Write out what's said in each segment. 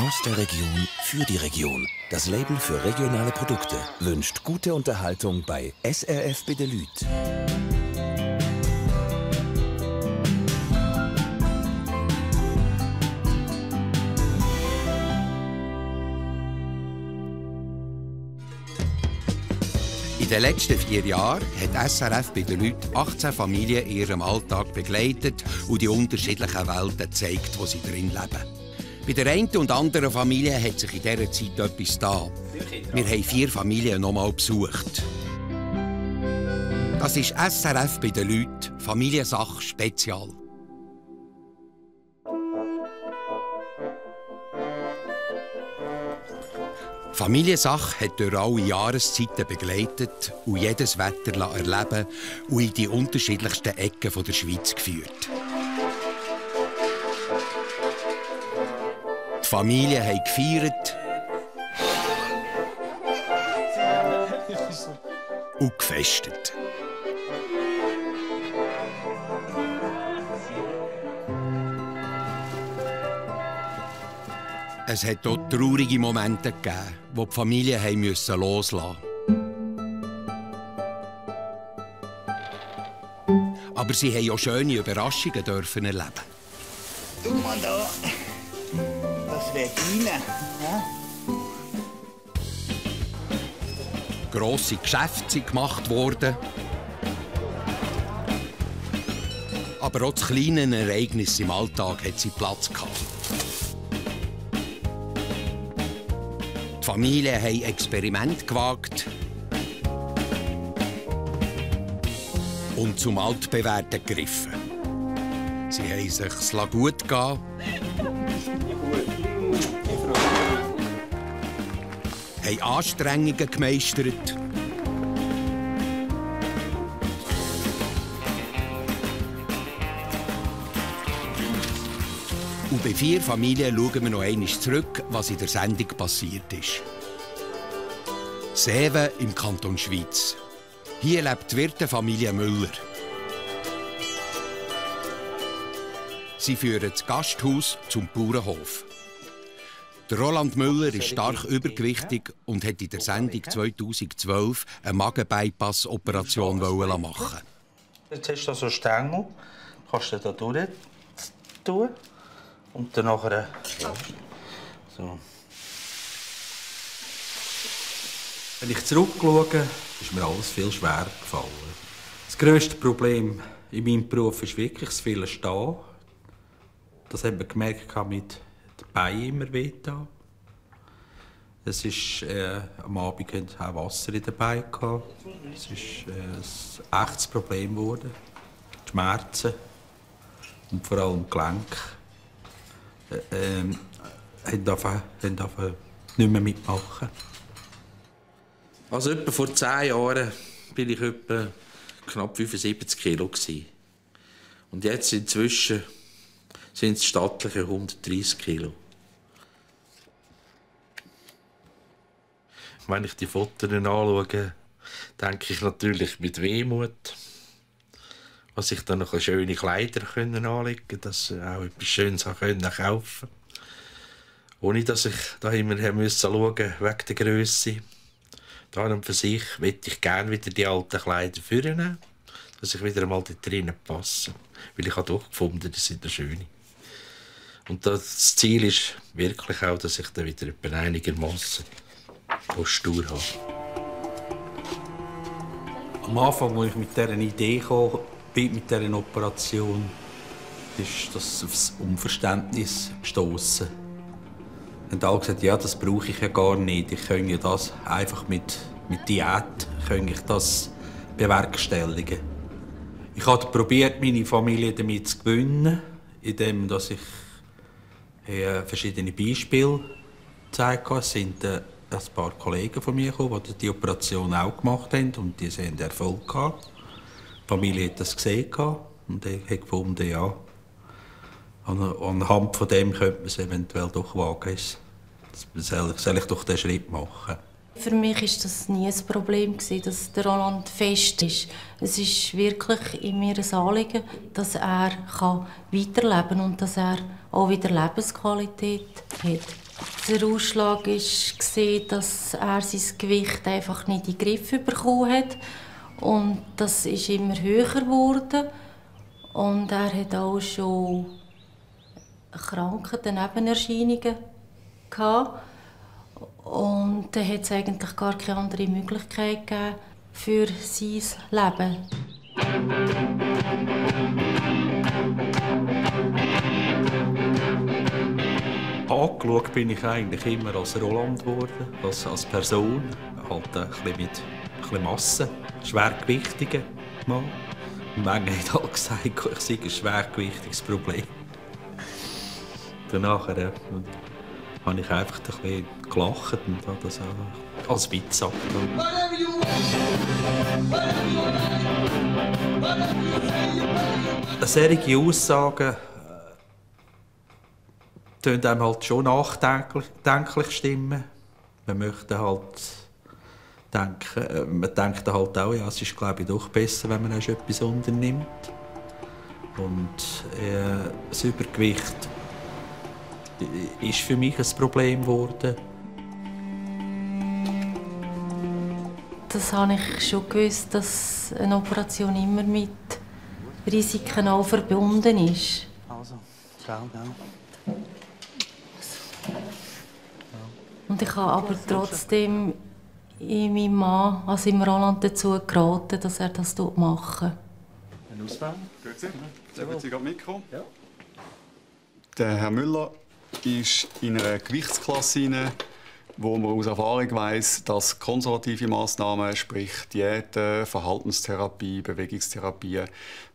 Aus der Region für die Region. Das Label für regionale Produkte wünscht gute Unterhaltung bei SRF bei der Lüt. In den letzten 4 Jahren hat SRF bei der Lüt 18 Familien in ihrem Alltag begleitet und die unterschiedlichen Welten gezeigt, wo sie drin leben. Bei der einen und anderen Familie hat sich in dieser Zeit etwas getan. Wir haben 4 Familien nochmal besucht. Das ist SRF bei der Lüt Familiensache Spezial. Familiensache hat durch alle Jahreszeiten begleitet und jedes Wetter erleben und in die unterschiedlichsten Ecken der Schweiz geführt. Die Familien haben gefeiert und gefestet. Es hat auch traurige Momente gegeben, wo die Familien loslassen mussten. Aber sie durften auch schöne Überraschungen erleben. Du mal da. Das wird rein. Ja? Grosse Geschäfte sind gemacht worden. Aber auch das kleine Ereignis im Alltag hat seinen Platz gehabt. Die Familien haben Experimente gewagt und zum Altbewährten gegriffen. Sie haben sich gut gehen haben Anstrengungen gemeistert und bei 4 Familien schauen wir noch einmal zurück, was in der Sendung passiert ist. Seewen im Kanton Schweiz. Hier lebt die Wirte Familie Müller. Sie führen das Gasthaus zum Bauernhof. Der Roland Müller ist stark übergewichtig und hat in der Sendung 2012 eine Magenbypass-Operation machen. Jetzt hast du so Stängel, kannst du da durch tun und dann nachher so. Wenn ich zurückschaue, ist mir alles viel schwerer gefallen. Das grösste Problem in meinem Beruf ist wirklich das viele Stehen. Das haben wir gemerkt mit den Beinen immer weh. Es ist, am Abend auch Wasser in den Beinen. Es ist ein echtes Problem geworden. Die Schmerzen und vor allem die Gelenke haben nicht mehr mitmachen. Also etwa vor 10 Jahren war ich etwa knapp 75 Kilo. Und jetzt inzwischen sind es stattliche 130 Kilo. Wenn ich die Fotos anschaue, denke ich natürlich mit Wehmut, was ich dann noch schöne Kleider anlegen konnte, dass ich auch etwas Schönes kaufen konnte. Ohne dass ich da immer schauen musste wegen der Grösse. Da und für sich möchte ich gerne wieder die alten Kleider vornehmen, dass ich wieder einmal dort drinnen passe. Weil ich habe doch gefunden, die sind schön. Und das Ziel ist wirklich auch, dass ich dann wieder einigermaßen Postur habe. Am Anfang, als ich mit dieser Idee kam, mit dieser Operation, ist das aufs Unverständnis gestossen. Und alle gesagt, ja, das brauche ich ja gar nicht. Ich kann ja das einfach mit Diät ich das bewerkstelligen. Ich habe probiert, meine Familie damit zu gewinnen, indem ich verschiedene Beispiele gezeigt habe. Es sind ein paar Kollegen von mir gekommen, die die Operation auch gemacht haben und die haben Erfolg gehabt. Die Familie hat das gesehen und ich habe gefunden, ja, anhand von dem könnte man es eventuell doch wagen. Soll ich doch diesen Schritt machen? Für mich war das nie ein Problem, dass der Roland fest ist. Es ist wirklich in mir ein Anliegen, dass er weiterleben kann und dass er auch wieder Lebensqualität hat. Der Ausschlag war, dass er sein Gewicht einfach nicht in den Griff bekommen hat. Und das ist immer höher geworden. Und er hat auch schon Krankheiten, Nebenerscheinungen gehabt. Und dann hat es eigentlich gar keine andere Möglichkeit gegeben für sein Leben. Angeschaut bin ich eigentlich immer als Roland geworden, als Person. Halt ein bisschen Masse, schwergewichtiger Mann. Und manchmal hat er gesagt, ich sei ein schwergewichtiges Problem. Danach habe ich einfach ein bisschen gelacht und habe das auch als Witz abgenommen. Solche Aussagen tönt einem halt schon nachdenklich stimmen. Man möchte halt denken, man denkt halt auch, ja, es ist, glaube ich, doch besser, wenn man erst etwas unternimmt. Und das Übergewicht ist für mich ein Problem geworden. Das habe ich schon gewusst, dass eine Operation immer mit Risiken auch verbunden ist. Also, schau, ja. Und ich habe aber trotzdem meinem Mann, also im Roland, dazu geraten, dass er das machen. Ein Auswählen? Grüezi. Dürfen Sie gerade mitkommen? Ja. Der Herr Müller ist in einer Gewichtsklasse hinein, wo man aus Erfahrung weiss, dass konservative Massnahmen, sprich Diäten, Verhaltenstherapie, Bewegungstherapie,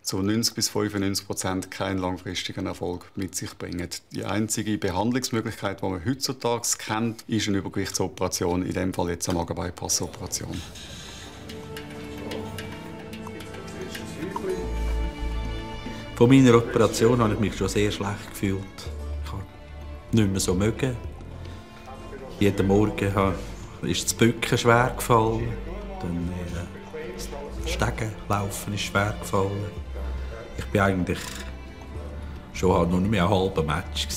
zu 90 bis 95% keinen langfristigen Erfolg mit sich bringen. Die einzige Behandlungsmöglichkeit, die man heutzutage kennt, ist eine Übergewichtsoperation, in diesem Fall jetzt eine Magenbypass-Operation. Von meiner Operation habe ich mich schon sehr schlecht gefühlt. Ich habe nicht mehr so mögen. Jeden Morgen ist das Bücken schwer gefallen. Dann das Stegenlaufen ist schwer gefallen. Ich war eigentlich schon noch nicht mehr ein halber Match.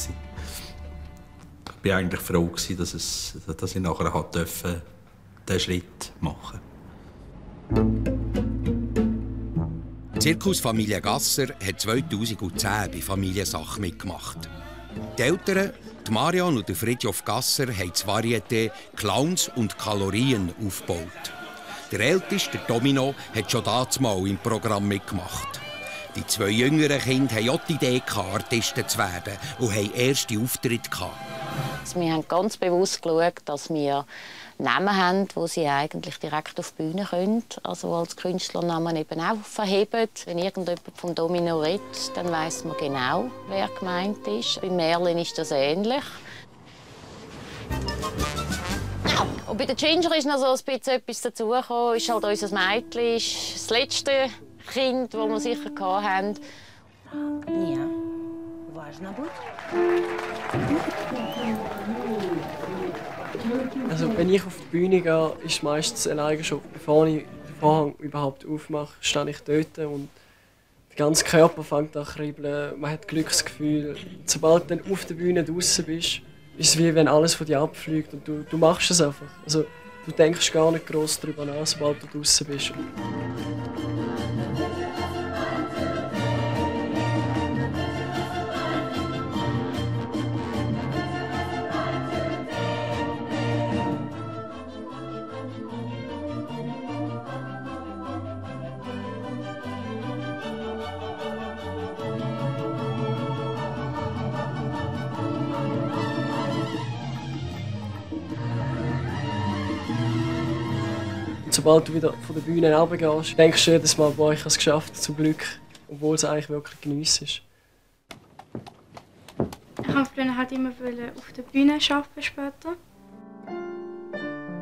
Ich war eigentlich froh, dass ich nachher diesen Schritt machen durfte. Die Zirkus Familie Gasser hat 2010 bei Familiensache mitgemacht. Die Eltern, die Marion und Fridtjof Gasser, haben das Varieté Clowns und Kalorien aufgebaut. Der älteste, der Domino, hat schon damals im Programm mitgemacht. Die zwei jüngeren Kinder hatten auch die Idee, Artisten zu werden und hatten erste Auftritte. Wir haben ganz bewusst geschaut, dass wir Namen haben, die sie eigentlich direkt auf die Bühne können. Also als Künstlernamen eben auch verheben. Wenn irgendjemand vom Domino redet, dann weiss man genau, wer gemeint ist. Bei Merlin ist das ähnlich. Und bei der Ginger ist noch so ein bisschen etwas dazugekommen. Ist halt unser Mädchen, ist das letzte Kind, das wir sicher hatten. Ja, важно будет. Also wenn ich auf die Bühne gehe, ist meistens alleine schon, bevor ich den Vorhang überhaupt aufmache, stehe ich dort und der ganze Körper fängt an zu kribbeln, man hat Glücksgefühl. Sobald du dann auf der Bühne draußen bist, ist es wie wenn alles von dir abfliegt und du machst es einfach. Also, du denkst gar nicht gross darüber nach, sobald du draußen bist. Sobald du wieder von der Bühne runtergehst, denkst du jedes Mal, boah, ich habe es geschafft, zum Glück. Obwohl es eigentlich wirklich Genuss ist. Ich wollte früher halt immer auf der Bühne arbeiten später.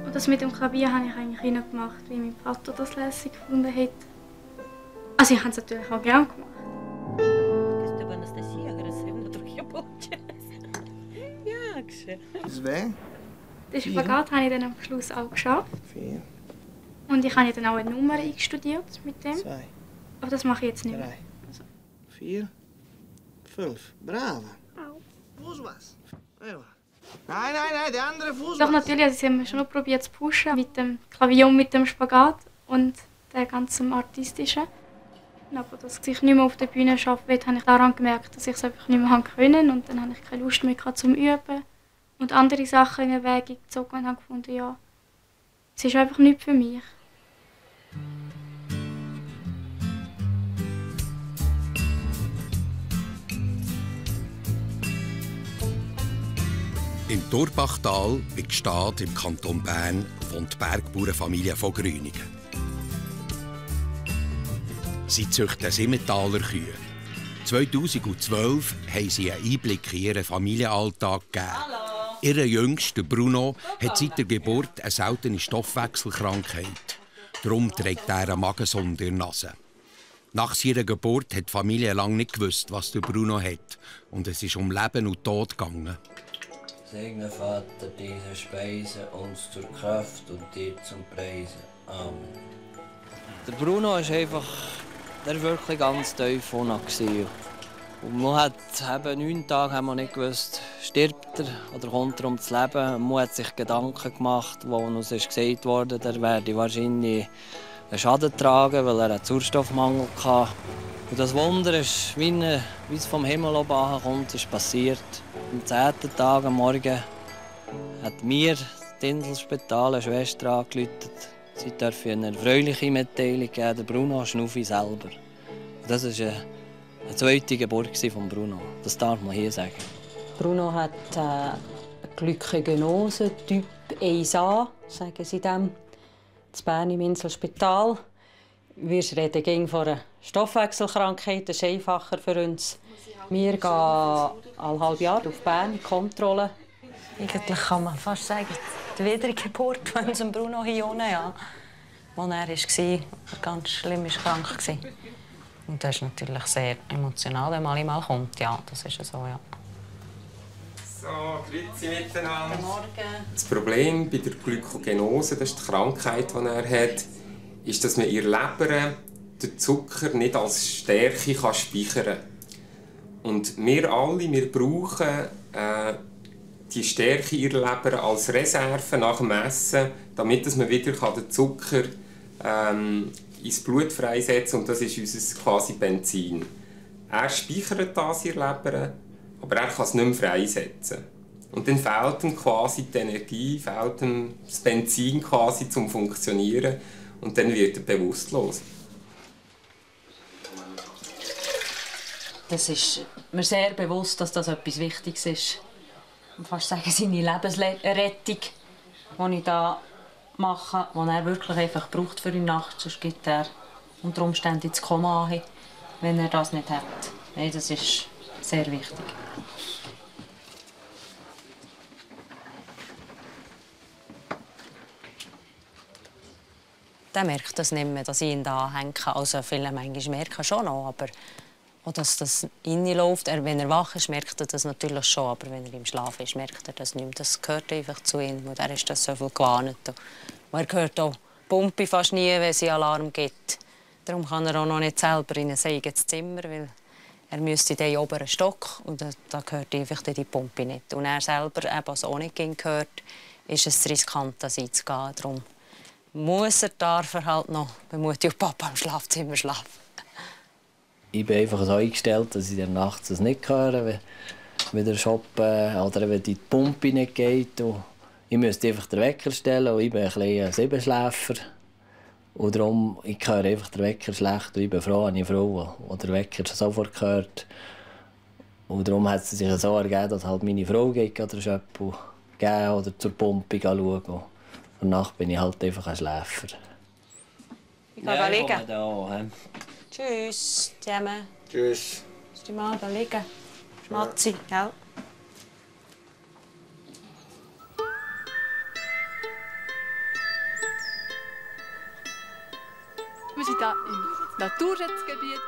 Und das mit dem Klavier habe ich eigentlich nicht gemacht, weil mein Vater das lässig gefunden hat. Also ich habe es natürlich auch gerne gemacht. Den Spagat habe ich dann am Schluss auch geschafft. 4. Und ich habe dann auch eine Nummer einstudiert mit dem. 2. Aber das mache ich jetzt nicht mehr. 3. 4. 5. Bravo. Au. Wo was? Nein, der andere Fuß. Doch natürlich, also sie haben wir schon noch probiert zu pushen mit dem Klavier und mit dem Spagat und dem ganzen Artistischen. Aber dass ich nicht mehr auf der Bühne arbeiten will, habe ich daran gemerkt, dass ich es einfach nicht mehr können und dann habe ich keine Lust mehr zum Üben. Und andere Sachen in Erwägung gezogen und habe gefunden, ja, es ist einfach nichts für mich. Im Turbachtal, bei Gstaad im Kanton Bern, wohnt die Bergbauernfamilie von Grünigen. Sie züchten Simmentaler Kühe. 2012 haben sie einen Einblick in ihren Familienalltag gegeben. Ihr Jüngster, Bruno, hat seit der Geburt eine seltene Stoffwechselkrankheit. Darum trägt er eine Magensonde in der Nase. Nach seiner Geburt hat die Familie lange nicht gewusst, was der Bruno hat. Und es ist um Leben und Tod gegangen. Segne Vater diese Speise uns zur Kraft und dir zum Preisen. Amen. Der Bruno war einfach wirklich ganz tief unten. Und man hat eben 9 Tage haben wir nicht gewusst, stirbt er oder kommt er ums Leben. Man hat sich Gedanken gemacht, wo uns gesagt wurde, er werde wahrscheinlich einen Schaden tragen, weil er einen Sauerstoffmangel hatte. Und das Wunder ist, wie es vom Himmel oben kommt, ist passiert. Am 10. Tag am Morgen hat mir das Inselspital eine Schwester angerufen. Sie dürfen eine erfreuliche Mitteilung geben, der Bruno schnuffi selber. Das war eine zweite Geburt von Bruno. Das darf man hier sagen. Bruno hat Glykogenose Typ 1a, sagen sie dem, in Bern im Inselspital. Wir reden von einer Stoffwechselkrankheit, das ist einfacher für uns. Wir gehen alle halb Jahr auf Bern, Kontrolle. Eigentlich kann man fast sagen, die Wiedergeburt, wenn es Bruno hier unten, ja. Als er war, ganz schlimm krank war. Und das ist natürlich sehr emotional, wenn man einmal kommt. Ja, das ist so, ja. So, grüezi miteinander. Guten Morgen. Das Problem bei der Glykogenose, das ist die Krankheit, die er hat, ist, dass man in der Leber den Zucker nicht als Stärke speichern kann. Und wir alle, wir brauchen die Stärke in der Leber als Reserve nach dem Essen, damit man wieder den Zucker ins Blut freisetzen kann. Und das ist unser quasi Benzin. Er speichert das in der Leber, aber er kann es nicht mehr freisetzen. Und dann fehlt ihm quasi die Energie, fehlt ihm das Benzin quasi zum Funktionieren. Und dann wird er bewusstlos. Das ist mir sehr bewusst, dass das etwas Wichtiges ist. Ich kann fast sagen, seine Lebensrettung, die ich hier mache, die er wirklich einfach braucht für die Nacht. Sonst gibt er unter Umständen ins Koma, wenn er das nicht hat. Nein, das ist sehr wichtig. Der merkt das nicht mehr, dass ich ihn da hänge. Also viele manchmal merken schon noch, aber auch, dass das reinläuft. Wenn er wach ist, merkt er das natürlich schon, aber wenn er im Schlaf ist, merkt er das nicht mehr. Das gehört einfach zu ihm, und er ist das so viel gewarnt. Und er hört auch die Pumpe fast nie, wenn sie Alarm gibt. Darum kann er auch noch nicht selber in ein eigenes Zimmer, weil er müsste in den oberen Stock und da gehört einfach die Pumpe nicht. Und er selber eben also auch nicht gehört, ist es riskant, das einzugehen. Darum darf er halt noch bei Mutti und Papa im Schlafzimmer schlafen. Ich bin einfach so eingestellt, dass ich dann nachts das nicht höre, wenn der shoppen oder wenn die Pumpe nicht geht. Und ich müsste einfach den Wecker stellen und ich bin ein Siebenschläfer. Und darum, ich höre einfach den Wecker schlecht und ich bin froh, eine Frau, die den Wecker sofort hört. Und darum hat es sich so ergeben, dass halt meine Frau geht oder Schöppel geben oder zur Pumpe schauen. Und Nacht bin ich halt einfach ein Schläfer. Ich kann liegen. Da, tschüss, zusammen. Tschüss. Lass dich mal liegen. Schmatzi, gell? Wir sind hier im Naturschutzgebiet.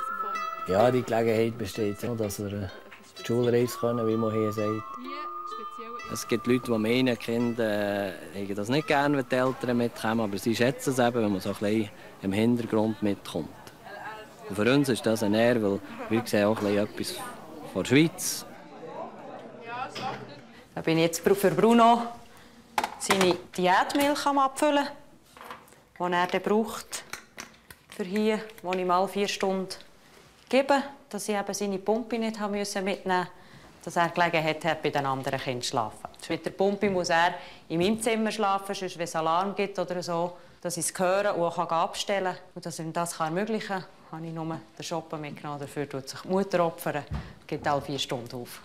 Ja, die Gelegenheit besteht so, dass wir die Schulreise können, wie man hier sagt. Es gibt Leute, die meinen, Kinder haben das nicht gerne, wenn die Eltern mitkommen, aber sie schätzen es eben, wenn man so ein bisschen im Hintergrund mitkommt. Und für uns ist das eine Ehre, weil wir sehen auch etwas von der Schweiz. Da bin ich jetzt für Bruno seine Diätmilch am Abfüllen, die er dann braucht, für hier, wo ich mal 4 Stunden gebe, dass ich eben seine Pumpe nicht mitnehmen musste, dass er Gelegenheit hat, bei den anderen Kindern zu schlafen. Mit der Pumpe muss er in meinem Zimmer schlafen, sonst wenn es Alarm gibt oder so, dass ich es hören und auch abstellen kann. Und dass ich ihm das ermöglichen kann, habe ich nur den Shoppen mitgenommen. Dafür tut sich die Mutter opfern, geht alle 4 Stunden auf.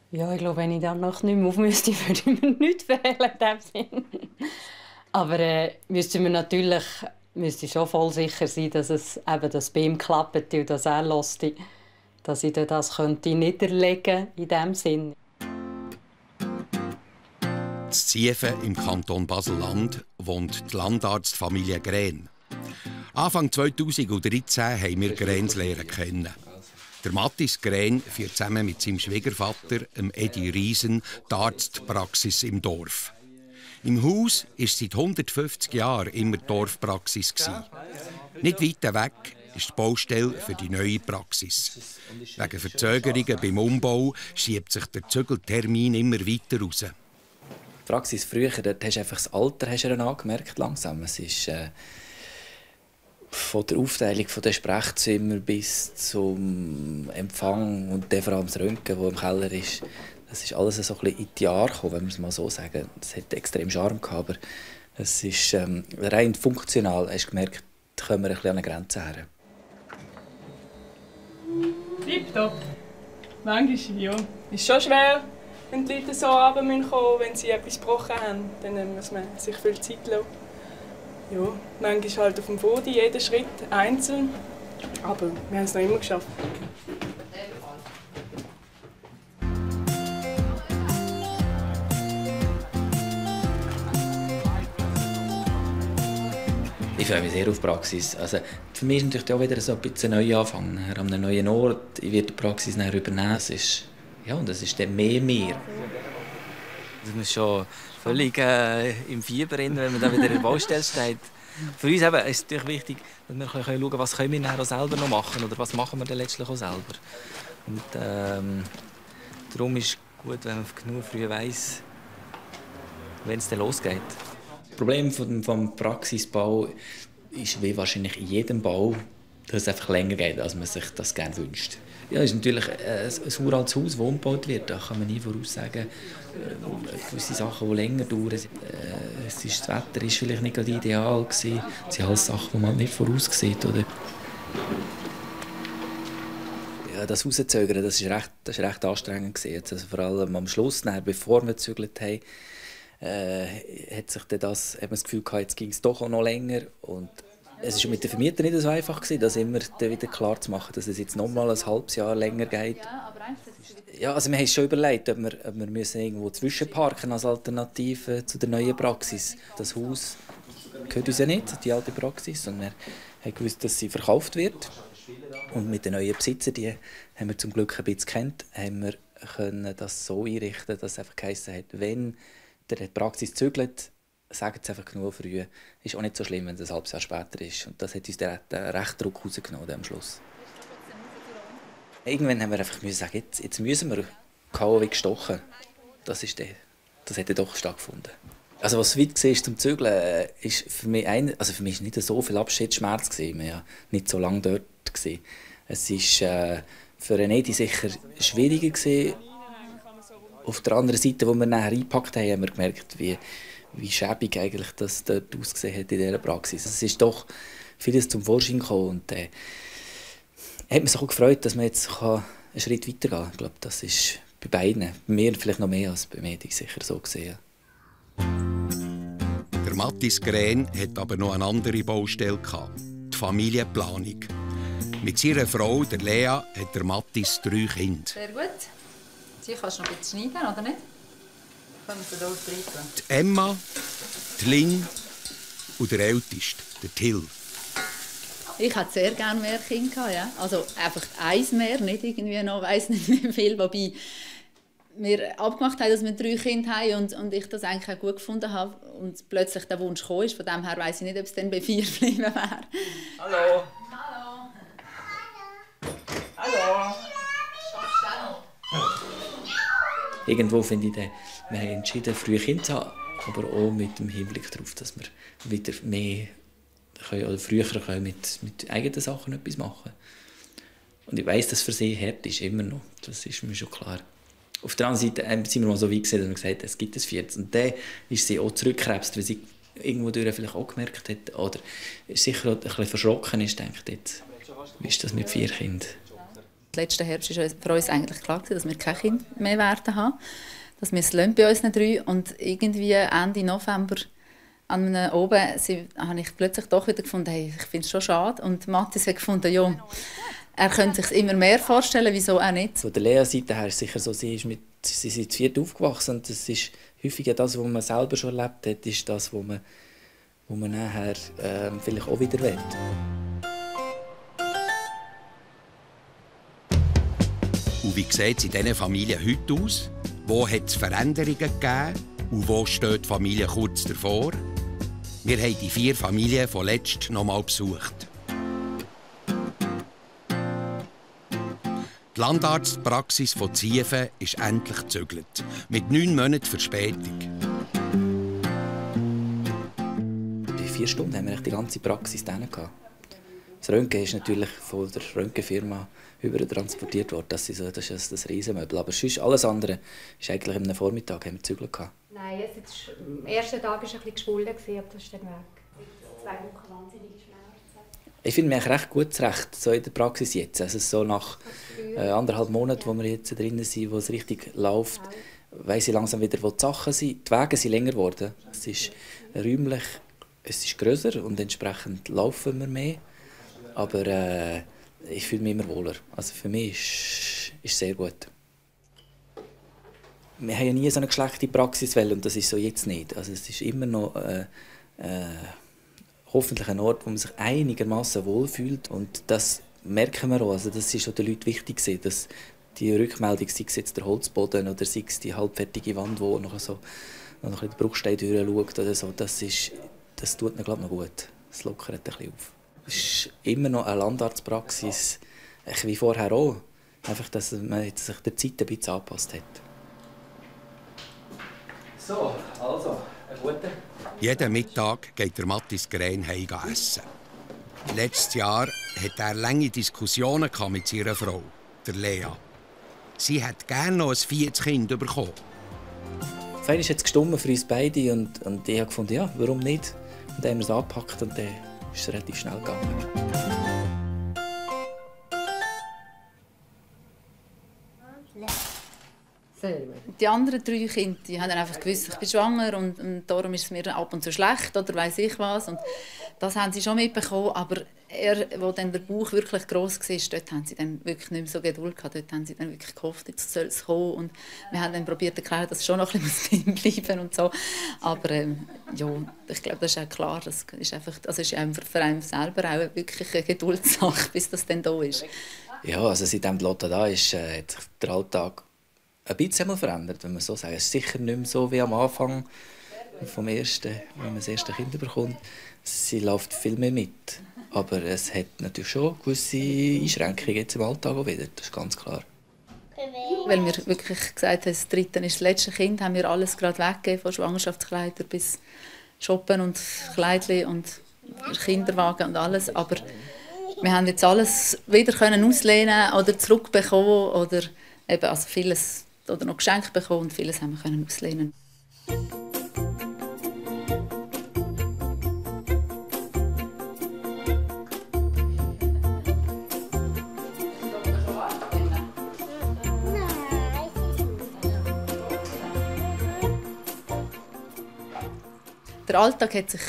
Ja, ich glaube, wenn ich dann noch nicht mehr auf müsste, würde ich mir nichts fehlen in dem Sinn. Aber müsste schon voll sicher sein, dass es eben das bei ihm klappt und dass er hört, dass ich das könnte niederlegen in dem Sinn. In Seewen im Kanton Basel-Land wohnt die Landarztfamilie Grehn. Anfang 2013 haben wir Grehns lernen kennen. Der Mathis Grehn führt zusammen mit seinem Schwiegervater, Edi Riesen, die Arztpraxis im Dorf. Im Haus war seit 150 Jahren immer Dorfpraxis. Nicht weit weg ist die Baustelle für die neue Praxis. Wegen Verzögerungen beim Umbau schiebt sich der Zügeltermin immer weiter raus. Die Praxis früher, dort hast du einfach das Alter angemerkt, langsam. Es ist von der Aufteilung der Sprechzimmer bis zum Empfang und dann vor allem das Röntgen, das im Keller ist. Das ist alles so ein bisschen in die Jahre gekommen, wenn wir es mal so sagen. Es hat extrem Charme gehabt, aber es ist rein funktional. Hast du gemerkt, da kommen wir ein bisschen an eine Grenze her. Tipptopp. Manchmal, ja. Ist schon schwer, wenn die Leute so runterkommen müssen, wenn sie etwas gebrochen haben. Dann muss man sich viel Zeit lassen. Ja, manchmal halt auf dem Boden, jeden Schritt einzeln. Aber wir haben es noch immer geschafft. Ich freue mich sehr auf die Praxis. Also, für mich ist natürlich auch wieder so ein bisschen ein Neuanfang. An einem neuen Ort. Ich werde die Praxis übernehmen. Das ist dann mehr mir. Man ist schon völlig im Fieber, wenn man dann wieder in der Baustelle steht. Für uns eben ist es natürlich wichtig, dass wir schauen können, was können wir selber noch machen oder was machen wir dann letztlich auch selber. Und darum ist es gut, wenn man genug früh weiss, wenn es dann losgeht. Das Problem vom Praxisbau ist, wie wahrscheinlich in jedem Bau, dass es einfach länger geht, als man sich das gerne wünscht. Ja, es ist natürlich ein uraltes Haus, das umgebaut wird. Da kann man nie voraussagen, gewisse Sachen, die länger dauern. Das Wetter war vielleicht nicht gerade ideal. Das sind alles Sachen, die man nicht voraussieht. Oder? Ja, das Rauszögern, das ist recht anstrengend. Also vor allem am Schluss, bevor wir gezügelt haben, hat man das Gefühl gehabt, jetzt ging es doch auch noch länger. Und es war mit den Vermietern nicht so einfach, das immer wieder klar zu machen, dass es jetzt noch mal ein halbes Jahr länger geht. Ja, also wir haben uns schon überlegt, ob wir müssen irgendwo zwischenparken als Alternative zu der neuen Praxis. Das Haus gehört uns ja nicht, die alte Praxis, und wir haben gewusst, dass sie verkauft wird. Und mit den neuen Besitzern, die haben wir zum Glück ein bisschen gekannt, haben wir können das so einrichten, dass es einfach geheissen hat, wenn der die Praxis zügelt, sagt es einfach genug früh. Ist auch nicht so schlimm, wenn es ein halbes Jahr später ist. Und das hat uns den rechten Druck rausgenommen am Schluss. Irgendwann haben wir einfach sagen, jetzt müssen wir K.O. wie gestochen. Das hat doch stattgefunden. Also was weit war zum Zügeln, ist für mich nicht so viel Abschiedsschmerz. Wir waren ja nicht so lange dort. Es war für einen Edi sicher schwieriger. Auf der anderen Seite, wo wir nachher eingepackt haben, haben wir gemerkt, wie schäbig eigentlich das dort ausgesehen hat in dieser Praxis. Es ist doch vieles zum Vorschein gekommen und hat mich so gefreut, dass man jetzt einen Schritt weitergehen kann. Ich glaube, das ist bei beiden, bei mir vielleicht noch mehr als bei mir, sicher so gesehen. Der Mathis Grehn hat aber noch eine andere Baustelle gehabt, die Familienplanung. Mit seiner Frau, der Lea, hat der Mathis 3 Kinder. Sehr gut. Sie kannst du noch ein bisschen schneiden, oder nicht? Können wir dort rein. Die Emma, die Lynn und der Älteste, der Till. Ich hätte sehr gerne mehr Kinder gehabt, ja. Also einfach eins mehr, nicht irgendwie noch, weiss nicht wie viel. Wobei, wir abgemacht haben, dass wir 3 Kinder haben und ich das eigentlich auch gut gefunden habe und plötzlich der Wunsch gekommen ist. Von dem her weiss ich nicht, ob es dann bei 4 geblieben wäre. Hallo. Hallo. Hallo. Irgendwo finde ich, wir haben entschieden, frühe Kinder zu haben, aber auch mit dem Hinblick darauf, dass wir wieder mehr oder früher können mit eigenen Sachen etwas machen. Und ich weiss, dass für sie hart ist, immer noch. Das ist mir schon klar. Auf der anderen Seite sind wir mal so weit gesehen, dass wir gesagt haben, es gibt ein viertes. Und dann ist sie auch zurückgekrebst, weil sie irgendwo durch vielleicht auch gemerkt hat, oder sicher auch ein bisschen verschrocken ist, denkt jetzt, wie ist das mit 4 Kindern? Letzten Herbst war für uns eigentlich klar, dass wir kein Kind mehr werden haben. Dass wir es bei uns 3 und irgendwie Ende November an einem Oben habe ich plötzlich doch wieder gefunden, hey, ich finde es schon schade. Und Mathis hat gefunden, ja, er könnte sich immer mehr vorstellen, wieso auch nicht. Von der Lea-Seite her ist sicher so, sie sind zu 4 aufgewachsen und das ist häufig das, was man selber schon erlebt hat, ist das, wo man nachher vielleicht auch wieder will. Und wie sieht es in diesen Familien heute aus? Wo hat es Veränderungen gegeben? Und wo steht die Familie kurz davor? Wir haben die 4 Familien von letzten noch mal besucht. Die Landarztpraxis von Seewen ist endlich gezügelt. Mit 9 Monaten Verspätung. In 4 Stunden haben wir die ganze Praxis drin gehabt. Das Röntgen ist natürlich von der Röntgenfirma übertransportiert worden. Das ist das Riesenmöbel. Aber sonst alles andere ist eigentlich am Vormittag haben wir gezügelt gehabt. Nein, am ersten Tag war es ein bisschen geschwollen, aber das ist dann weg. 2 Wochen wahnsinnig Schmerzen. Ich finde mich recht gut zurecht, so in der Praxis jetzt. Also so nach 1,5 Monaten, wo wir jetzt drin sind, wo es richtig läuft, weiss ich langsam wieder, wo die Sachen sind. Die Wege sind länger geworden. Es ist räumlich, es ist grösser und entsprechend laufen wir mehr. Aber ich fühle mich immer wohler. Also für mich ist es sehr gut. Wir haben ja nie so eine schlechte Praxiswelle und das ist so jetzt nicht. Also es ist immer noch hoffentlich ein Ort, wo man sich einigermaßen wohlfühlt und das merken wir auch. Also das ist auch den Leuten wichtig, dass die Rückmeldung, sei es jetzt der Holzboden oder sei es die halbfertige Wand, wo noch so noch ein bisschen der Bruchstein durchschaut oder so, das tut mir glaube ich noch gut. Das lockert ein bisschen auf. Es ist immer noch eine Landarztpraxis, wie vorher auch. Einfach, dass man sich der Zeit ein bisschen angepasst hat. So, also, ein guter. Jeden Mittag geht der Mathis Grehn heim essen. Letztes Jahr hatte er lange Diskussionen mit seiner Frau, der Lea. Sie hätte gerne noch ein 4. Kind bekommen. Fein ist jetzt gestummen für uns beide und ich habe gefunden, ja, warum nicht? Und dann haben wir es angepackt und dann ist es relativ schnell gegangen. Die anderen 3 Kinder die haben dann einfach gewusst, ich bin schwanger und darum ist es mir ab und zu schlecht oder weiss ich was. Und das haben sie schon mitbekommen, aber wo dann der Bauch wirklich gross war, dort haben sie dann wirklich nicht mehr so Geduld gehabt. Dort haben sie dann wirklich gehofft, jetzt soll es kommen. Und wir haben dann probiert zu erklären, dass es schon noch ein bisschen bleiben und so. Aber ja, ich glaube, das ist auch klar. Das ist einfach, also ist für einen selber auch wirklich eine Geduldssache, bis das dann da ist. Ja, also seitdem Lotta da ist, hat sich der Alltag ein bisschen verändert, wenn man so sagt. Es ist sicher nicht mehr so wie am Anfang, wenn man das erste Kind bekommt. Sie läuft viel mehr mit. Aber es hat natürlich schon gewisse Einschränkungen jetzt im Alltag auch wieder. Das ist ganz klar. Weil wir wirklich gesagt haben, das 3. ist das letzte Kind, haben wir alles gerade weggegeben, von Schwangerschaftskleider bis Shoppen und Kleidchen und Kinderwagen und alles. Aber wir haben jetzt alles wieder auslehnen oder zurückbekommen oder eben, also vieles oder noch geschenkt bekommen und vieles haben wir auslehnen. Der Alltag hat sich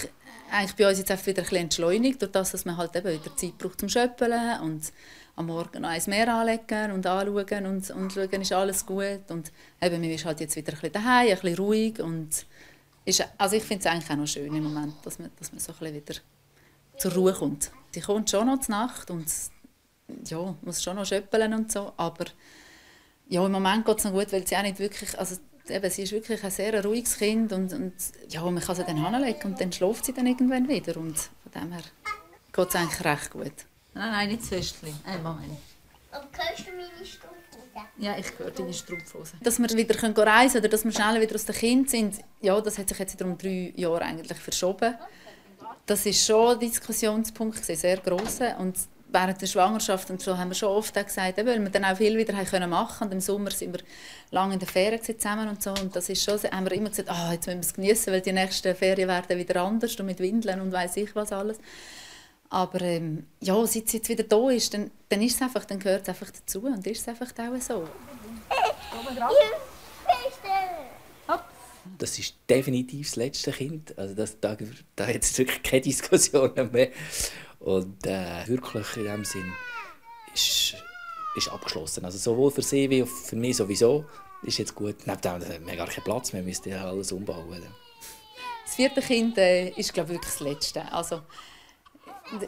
eigentlich bei uns jetzt einfach wieder ein bisschen entschleunigt, durch das, dass man halt eben wieder Zeit braucht zum Schöppeln und am Morgen noch eins mehr anlegen und anschauen und schauen, ist alles gut. Und eben, man ist halt jetzt wieder ein bisschen daheim, ein bisschen ruhig. Und also ich finde es eigentlich auch noch schön im Moment, dass man so ein bisschen wieder zur Ruhe kommt. Sie kommt schon noch zur Nacht und ja, muss schon noch schöppeln und so, aber Ja, im Moment geht es noch gut, weil sie auch nicht wirklich, also eben, sie ist wirklich ein sehr ruhiges Kind und ja, man kann sie dann hinlegen und dann schläft sie dann irgendwann wieder und von dem her geht es eigentlich recht gut. Nein, nicht das Festchen. Moment. Und hörst du meine Strumpfhose? Ja, ich höre deine Strumpfhose. Dass wir wieder reisen können oder dass wir schneller wieder aus dem Kind sind, ja, das hat sich jetzt um 3 Jahre eigentlich verschoben. Das war schon ein Diskussionspunkt, sehr grosser. Und während der Schwangerschaft und so haben wir schon oft gesagt, weil wir dann auch viel wieder machen können. Und im Sommer sind wir lange in der Ferien zusammen und so. Und das ist schon, haben wir immer gesagt, jetzt müssen wir es genießen, weil die nächsten Ferien werden wieder anders und mit Windeln und weiss ich was alles. Aber ja, seit sie jetzt wieder da ist, dann ist es einfach, dann gehört es einfach dazu und ist es einfach auch so. Das ist definitiv das letzte Kind. Also da hat es wirklich keine Diskussionen mehr. Und wirklich in diesem Sinn ist abgeschlossen. Also sowohl für sie wie für mich sowieso ist jetzt gut. Neben dem haben wir gar keinen Platz mehr, wir müssen ja alles umbauen. Das 4. Kind ist, glaube ich, wirklich das letzte. Also,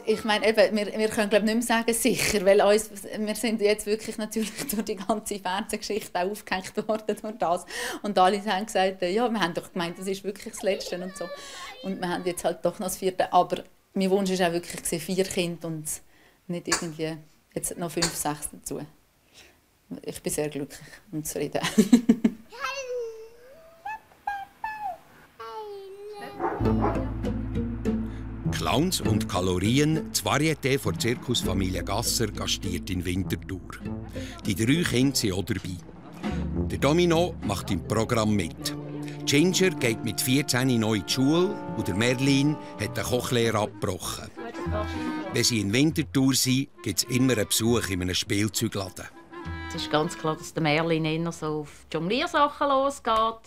ich meine, eben, wir können glaube nicht mehr sagen sicher, weil wir sind jetzt wirklich natürlich durch die ganze Fernsehgeschichte auch aufgehängt worden durch das. Und alle haben gesagt, ja, wir haben doch gemeint, das ist wirklich das Letzte und so. Und wir haben jetzt halt doch noch das 4. Aber mein Wunsch war auch wirklich 4 Kinder und nicht irgendwie jetzt noch 5, 6 dazu. Ich bin sehr glücklich und zufrieden. Clowns und Kalorien, das Varieté von der Familie Gasser gastiert in Winterthur. Die 3 Kinder sind auch dabei. Der Domino macht im Programm mit. Ginger geht mit 14 neu in die Schule und der Merlin hat eine Kochlehre abgebrochen. Wenn sie in Winterthur sind, gibt es immer einen Besuch in einem Spielzeugladen. Es ist ganz klar, dass der Merlin eher so auf Jongliersachen losgeht.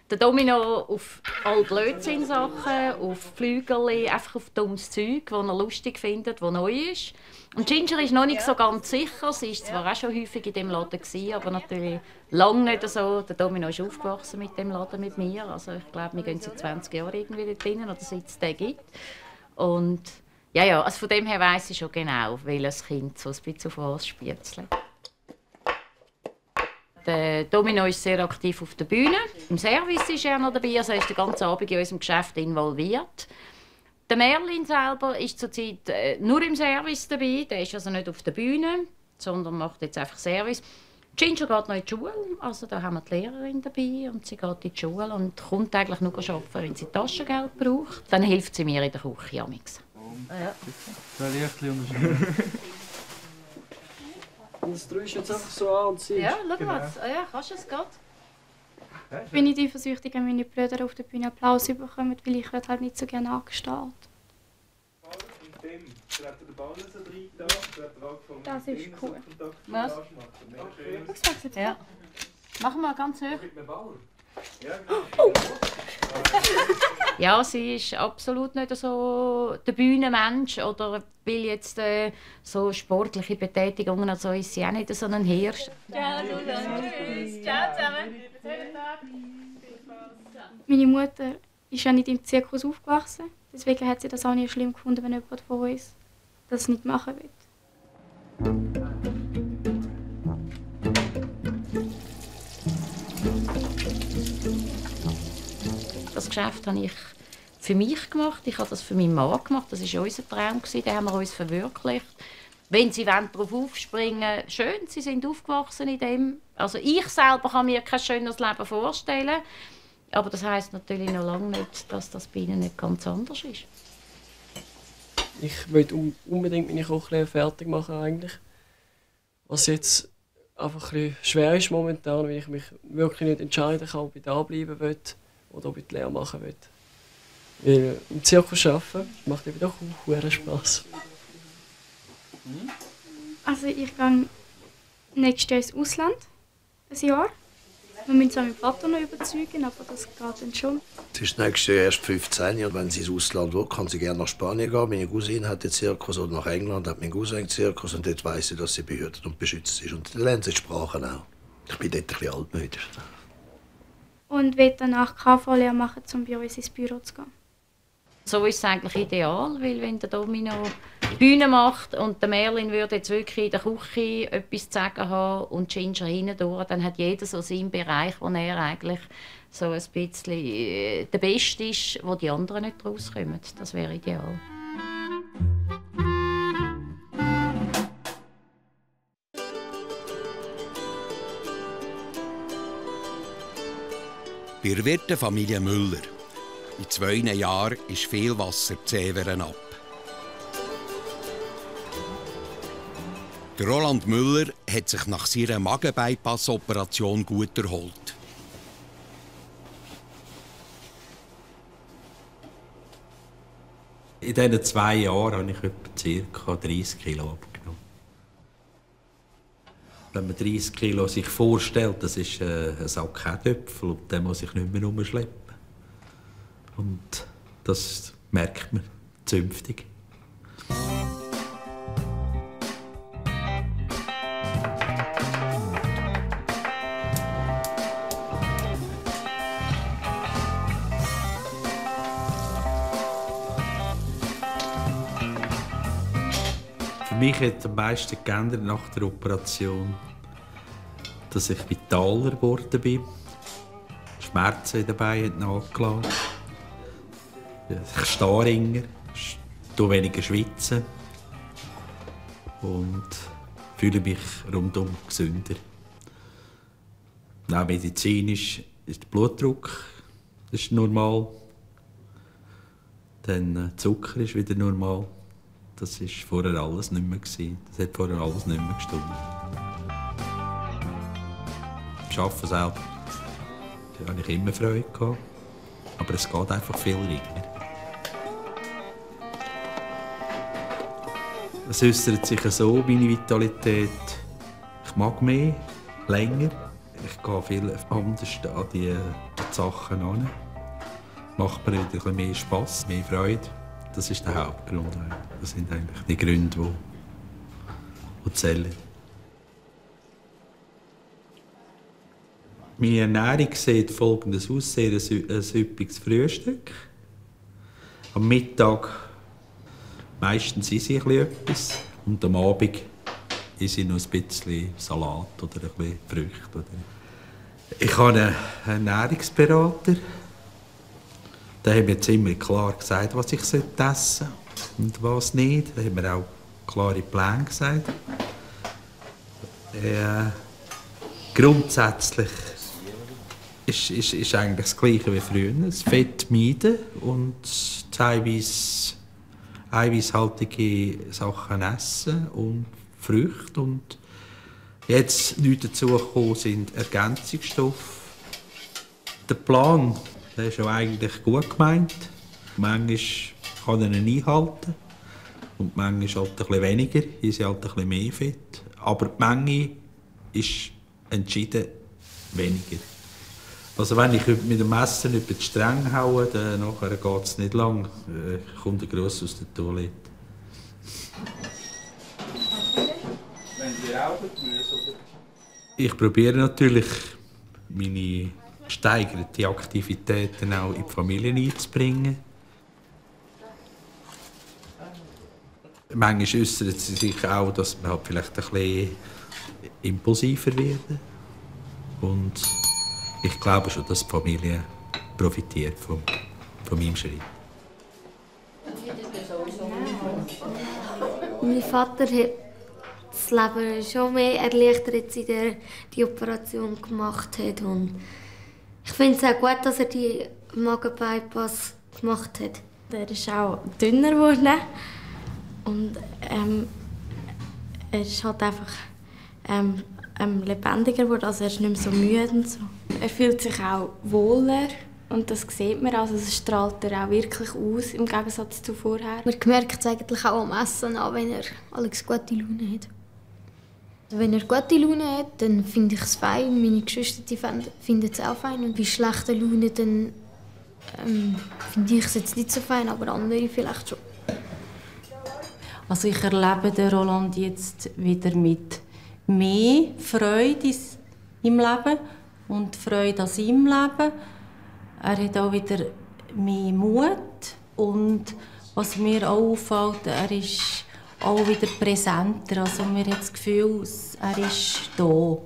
Der Domino auf all Blödsinn-Sachen, auf Flügel, einfach auf dummes Zeug, das er lustig findet, das neu ist. Und Ginger ist noch nicht so ganz sicher. Sie war zwar auch schon häufig in diesem Laden, aber natürlich lange nicht so. Der Domino ist aufgewachsen mit dem Laden mit mir. Also ich glaube, wir gehen seit 20 Jahren irgendwie dort drin, oder seit es den gibt. Und ja, also von dem her weiss ich schon genau, welches Kind so ein bisschen auf was spielt. Der Domino ist sehr aktiv auf der Bühne. Im Service ist er noch dabei, also er ist den ganzen Abend in unserem Geschäft involviert. Der Merlin selber ist zurzeit nur im Service dabei. Der ist also nicht auf der Bühne, sondern macht jetzt einfach Service. Ginger geht noch in die Schule, also da haben wir die Lehrerin dabei und sie geht in die Schule und kommt eigentlich nur arbeiten, wenn sie Taschengeld braucht. Dann hilft sie mir in der Küche. Ja. Das drehst du jetzt einfach so an und siehst. Ja, schau mal. Ja, kannst du es gerade? Ich bin nicht eifersüchtig, wenn meine Brüder auf der Bühne Applaus bekommen, weil ich halt nicht so gerne angestarrt. Das ist cool. Was? Ja. Machen wir ganz hoch. Oh. Ja, sie ist absolut nicht so der Bühnenmensch oder will jetzt so sportliche Betätigungen, also ist sie auch nicht so ein Hirsch. Ciao zusammen. Meine Mutter ist ja nicht im Zirkus aufgewachsen, deswegen hat sie das auch nicht schlimm gefunden, wenn jemand von uns das nicht machen will. Das Geschäft habe ich für mich gemacht, ich habe das für meinen Mann gemacht, das war unser Traum, den haben wir uns verwirklicht. Wenn sie darauf aufspringen wollen, schön, sie sind aufgewachsen in dem. Also ich selber kann mir kein schönes Leben vorstellen, aber das heisst natürlich noch lange nicht, dass das bei ihnen nicht ganz anders ist. Ich möchte unbedingt meine Kochlehre fertig machen eigentlich. Was jetzt einfach ein bisschen schwer ist momentan, weil ich mich wirklich nicht entscheiden kann, ob ich da bleiben will oder ob ich die Lehre machen will. Weil im Zirkus arbeiten macht eben doch auch Spass. Also ich gehe nächstes Jahr ins Ausland, ein Jahr. Wir müssen zwar meinen Vater noch überzeugen, aber das geht dann schon. Sie ist nächstes Jahr erst 15 und wenn sie ins Ausland will, kann sie gerne nach Spanien gehen. Meine Cousine hat den Zirkus oder nach England hat mein Cousin den Zirkus und dort weiss sie, dass sie behütet und beschützt ist. Und dann lernt sie die Sprachen auch. Ich bin dort ein bisschen altmodisch. Und will danach KV-Lehre machen, um bei uns ins Büro zu gehen. So ist es eigentlich ideal, weil wenn der Domino die Bühne macht und der Merlin würde jetzt wirklich in der Küche etwas zu sagen haben und Ginger hindurch, dann hat jeder so seinen Bereich, wo er eigentlich so ein bisschen der Beste ist, wo die anderen nicht rauskommen. Das wäre ideal. Bei der Wirte Familie Müller. In 2 Jahren ist viel Wasser die Seewen ab. Der Roland Müller hat sich nach seiner Magenbypass-Operation gut erholt. In diesen 2 Jahren habe ich etwa ca. 30 Kilo abgenommen. Wenn man 30 Kilo sich vorstellt, das ist ein Sack Kartoffeln und den muss ich nicht mehr rumschleppen. Und das merkt man zünftig. Für mich hat am meisten geändert nach der Operation, dass ich vitaler geworden bin. Schmerzen dabei haben nachgelassen. Ich stehe länger, tue weniger schwitzen und fühle mich rundum gesünder. Auch medizinisch ist der Blutdruck ist normal. Dann der Zucker ist wieder normal. Das war vorher alles nicht mehr. Das hat vorher alles nicht mehr gestimmt. Beim Arbeiten selber da hatte ich immer Freude gehabt. Aber es geht einfach viel länger. Es äußert sich so, meine Vitalität. Ich mag mehr, länger. Ich gehe viel anders an die Sachen an. Macht mir wieder ein bisschen mehr Spass, mehr Freude. Das ist der Hauptgrund. Das sind eigentlich die Gründe, die zählen. Meine Ernährung sieht folgendes aus: sehr ein üppiges Frühstück. Am Mittag meistens esse ich etwas und am Abend esse ich noch ein bisschen Salat oder ein bisschen Früchte. Ich habe einen Ernährungsberater. Der hat mir jetzt immer klar gesagt, was ich essen sollte und was nicht. Da hat mir auch klare Pläne gesagt. Grundsätzlich ist eigentlich das Gleiche wie früher. Das Fett meiden und eiweißhaltige Sachen essen und Früchte. Und jetzt neu dazugekommen sind Ergänzungsstoffe. Der Plan, der ist ja eigentlich gut gemeint. Manchmal kann er ihn einhalten und manchmal halt ein bisschen weniger, ist halt ein bisschen mehr Fett. Aber die Menge ist entschieden weniger. Also wenn ich mit dem Messer über die Stränge haue, dann geht es nicht lang. Kommt der Gruss aus der Toilette. Wenn Sie rauchen müssen, oder? Ich probiere natürlich, meine gesteigerte Aktivitäten auch in die Familie einzubringen. Manchmal äußert sie sich auch, dass man halt vielleicht ein bisschen impulsiver wird. Und ich glaube schon, dass die Familie profitiert von meinem Schritt. Mein Vater hat das Leben schon mehr erleichtert, seit er die Operation gemacht hat. Und ich finde es auch gut, dass er die Magenbypass gemacht hat. Er ist auch dünner geworden. Und er ist halt einfach lebendiger geworden, also er ist nicht mehr so müde und so. Er fühlt sich auch wohler und das sieht man, also es strahlt er auch wirklich aus, im Gegensatz zu vorher. Man merkt es eigentlich auch am Essen an, wenn er Alex gute Laune hat. Wenn er gute Laune hat, dann finde ich es fein, meine Geschwister finden es auch fein. Und bei schlechter Laune dann finde ich es jetzt nicht so fein, aber andere vielleicht schon. Also ich erlebe den Roland jetzt wieder mit mehr Freude im Leben und Freude an seinem Leben. Er hat auch wieder mehr Mut Und was mir auch auffällt, er ist auch wieder präsenter. Also mir hat das Gefühl, er ist da.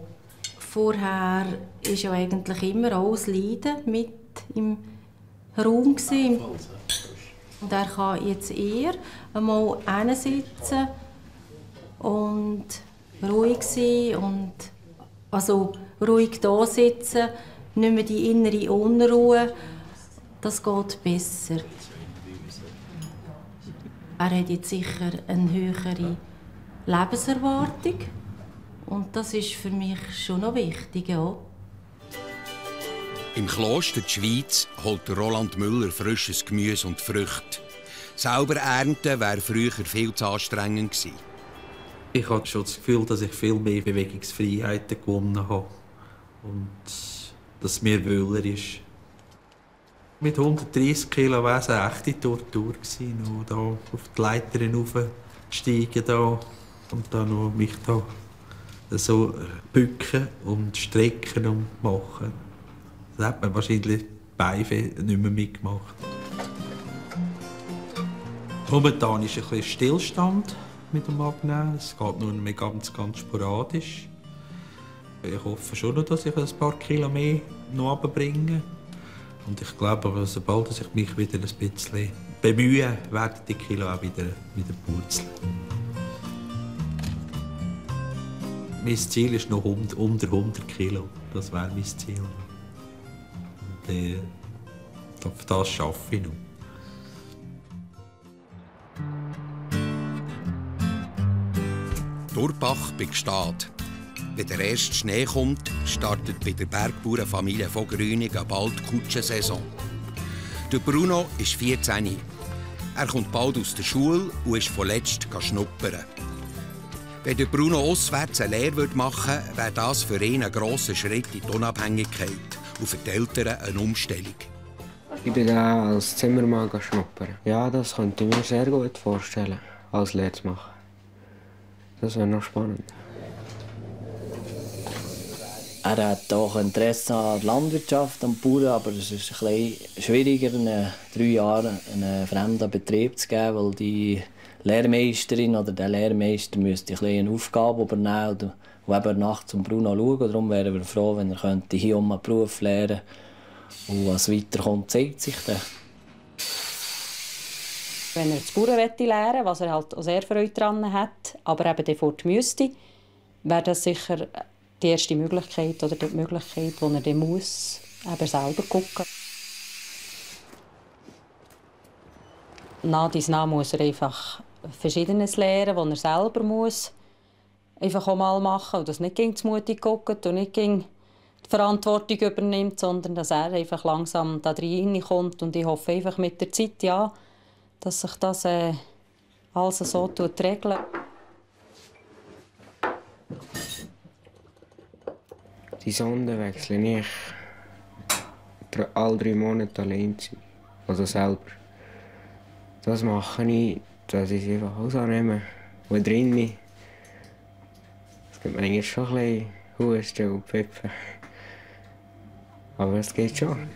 Vorher war ja eigentlich immer auch das Leiden mit im Raum. Und er kann jetzt eher einmal hinsitzen und ruhig sein und also ruhig da sitzen, nicht mehr die innere Unruhe. Das geht besser. Er hat jetzt sicher eine höhere Lebenserwartung. Und das ist für mich schon noch wichtig, ja. Im Kloster der Schweiz holt Roland Müller frisches Gemüse und Früchte. Selber ernten wäre früher viel zu anstrengend gewesen. Ich habe schon das Gefühl, dass ich viel mehr Bewegungsfreiheiten gewonnen habe. Und dass es mir wohler ist. Mit 130 Kilo war es eine echte Tortur gewesen, noch da auf die Leitern aufzusteigen da und dann noch mich da so bücken und strecken und machen. Das hat man wahrscheinlich Beine nicht mehr mitgemacht. Momentan ist ein bisschen Stillstand mit dem Abnehmen. Es geht nur mehr ganz sporadisch. Ich hoffe schon noch, dass ich ein paar Kilo mehr noch runterbringe. Und ich glaube, aber sobald ich mich wieder ein bisschen bemühe, werden die Kilo auch wieder purzeln. Mein Ziel ist noch unter 100 Kilo. Das wäre mein Ziel. Und auf das arbeite ich noch. Durbach bei Gstaad. Wenn der erste Schnee kommt, startet bei der Bergbauernfamilie von Grünigen bald die Kutschensaison. Der Bruno ist 14. Er kommt bald aus der Schule und ist vorletzt schnuppern. Wenn der Bruno auswärts eine Lehre machen würde, wäre das für ihn ein grosser Schritt in die Unabhängigkeit und für die Eltern eine Umstellung. Ich bin da als Zimmermann schnuppern. Ja, das könnte ich mir sehr gut vorstellen, als Lehre zu machen. Das wäre noch spannend. Er hat auch Interesse an der Landwirtschaft, am Bauern, aber es ist ein bisschen schwieriger, in 3 Jahren einen fremden Betrieb zu geben, weil die Lehrmeisterin oder der Lehrmeister müsste eine Aufgabe übernehmen und eben nachts zum Bruno schauen. Darum wären wir froh, wenn er hier einen Beruf lernen könnte. Und was weiterkommt, zeigt sich dann. Wenn er das Bauern lernen möchte, was er halt auch sehr Freude daran hat, aber eben sofort müsste, wäre das sicher die erste Möglichkeit oder die Möglichkeit, wo er dann muss, eben selber gucken. Nach muss er einfach Verschiedenes lernen, was er selber muss einfach auch mal machen und das nicht gegen das mutig guckt und nicht gegen die Verantwortung übernimmt, sondern dass er einfach langsam da reinkommt und ich hoffe einfach mit der Zeit, ja, dass sich das alles so regelt. Die Sonde wechsle ich alle 3 Monate allein zu sein. Also selber. Das mache ich, dass ich es einfach ausnehme. Und drinnen, es gibt manchmal schon ein bisschen Husten und Pfeifen. Aber es geht schon.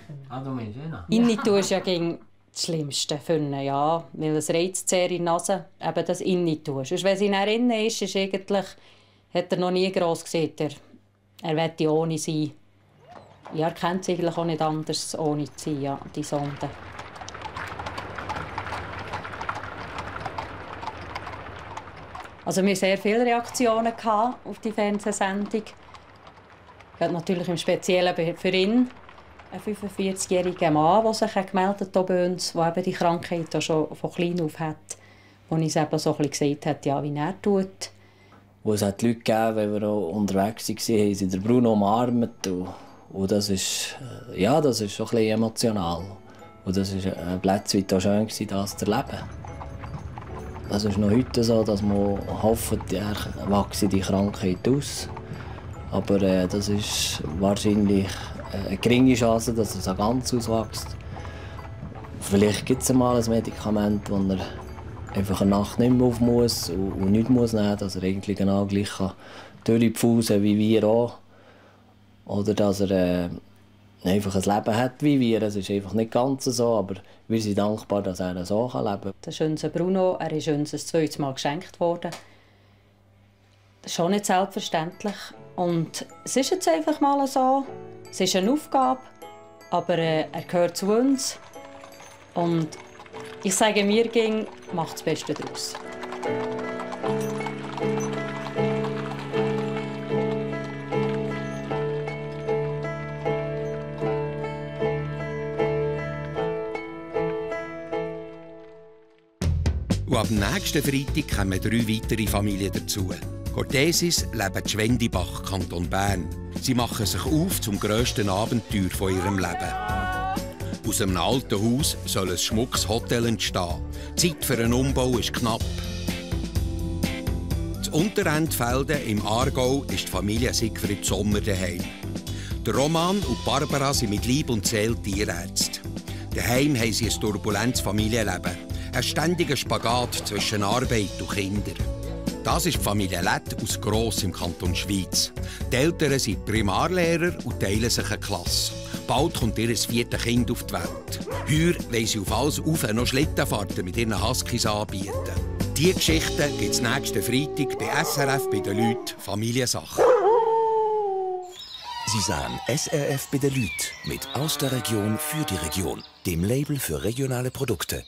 Inni tust ja gegen das Schlimmste finden, ja, weil es reizt sehr in die Nase, eben das Inni tust. Und wenn sie dann innen ist eigentlich, hat er noch nie gross gesehen, er möchte ohne sein. Ja, er kennt es eigentlich auch nicht anders, ohne zu sein, ja, die Sonde. Also wir hatten sehr viele Reaktionen auf die Fernsehsendung. Natürlich im Speziellen für ihn. Ein 45-jähriger Mann, der sich gemeldet hat bei uns, der eben die Krankheit schon von klein auf hat. Wo uns eben so ein bisschen gesagt hat, ja, wie er tut. Wo es hat Leute gegeben, wenn wir auch unterwegs waren, haben sie den Bruno umarmt. Und das ist, ja, das ist schon ein bisschen emotional. Und das war ein Plätzchen schön, das zu erleben. Es ist noch heute so, dass man hofft, er wachse die Krankheit aus. Aber das ist wahrscheinlich eine geringe Chance, dass er ganz auswächst. Vielleicht gibt es mal ein Medikament, wo er einfach eine Nacht nicht mehr auf muss und nichts muss nehmen, dass er eigentlich genau gleich durchpfusen kann wie wir auch. Oder dass er einfach ein Leben hat wie wir. Es ist einfach nicht ganz so, aber wir sind dankbar, dass er so leben kann. Das ist unser Bruno, er ist uns ein zweites Mal geschenkt worden. Das ist schon nicht selbstverständlich. Und es ist jetzt einfach mal so. Es ist eine Aufgabe, aber er gehört zu uns. Und ich sage mir, macht das Beste daraus. Und ab dem nächsten Freitag kommen 3 weitere Familien dazu. Cortesis leben in Schwendibach, Kanton Bern. Sie machen sich auf zum grössten Abenteuer von ihrem Leben. Aus einem alten Haus soll ein schmuckes Hotel entstehen. Die Zeit für einen Umbau ist knapp. In Unterendfelden im Aargau ist die Familie Siegfried Sommer daheim. Der Roman und Barbara sind mit Leib und Seele Tierärzte. Daheim haben sie ein turbulentes Familienleben. Ein ständiger Spagat zwischen Arbeit und Kindern. Das ist die Familie Lüt aus Gross im Kanton Schweiz. Die Eltern sind Primarlehrer und teilen sich eine Klasse. Bald kommt ihr 4. Kind auf die Welt. Heuer wollen sie auf alles auf noch Schlittenfahrten mit ihren Huskies anbieten. Diese Geschichte gibt es nächsten Freitag bei SRF bei der Lüt Familiensache. Sie sahen SRF bei der Lüt mit Aus der Region für die Region, dem Label für regionale Produkte.